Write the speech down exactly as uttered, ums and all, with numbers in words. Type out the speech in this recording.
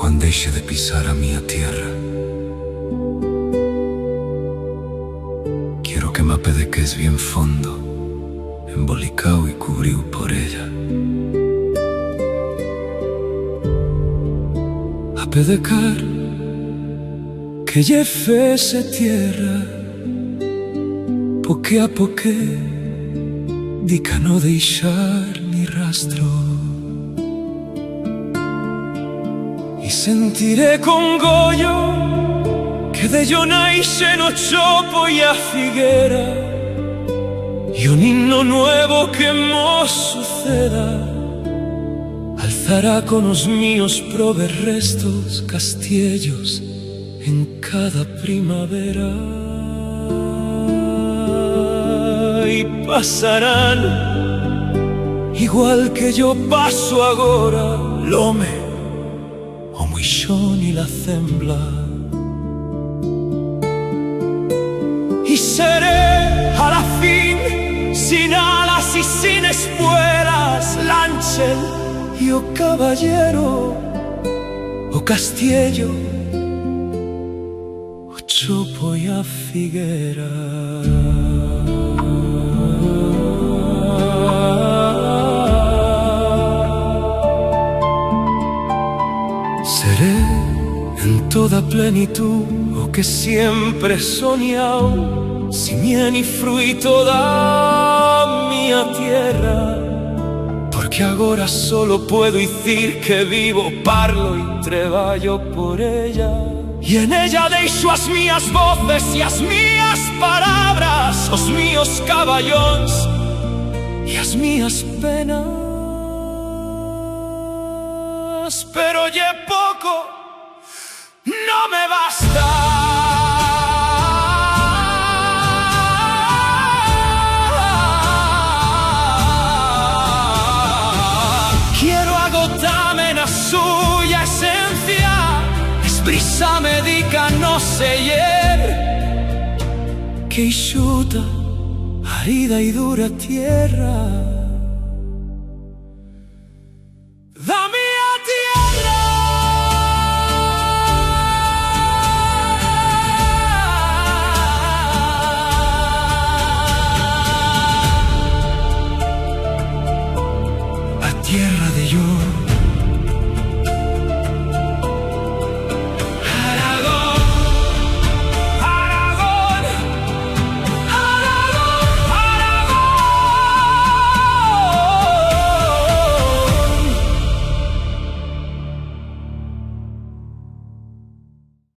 cuan deixe de pisar a mía tierra. Quiero que m'apedeques bien fondo, embolicau y cubriu por ella. Apedecar que ye fer-se tierra, poquet a poquet, dica no deixar ni rastro. Y sentiré con goyo que de yo naixen o chopo y a figuera, y un himno nuevo que mos suceda alzará con os míos probes restos castiellos en cada primavera. Y pasarán, igual que yo paso agora, l'home, o muixón y la cembla. Y seré a la fin, sin alas y sin espuelas, l'anchel y o caballero, o castiello, o chopo y a figuera. Seré en toda plenitud o que siempre he soniau, simient y fruito d'a mía tierra, porque agora solo puedo dicir que vivo, parlo y treballo por ella. Y en ella deixo as mías voces y as mías palabras, os míos caballons y as mías penas. Pero ye poco, no me basta. Quiero agotar-me en a suya esencia, esbrisar-me dica no sé yer, queixuta, arida y dura tierra. D'a mía tierra. A tierra de yo.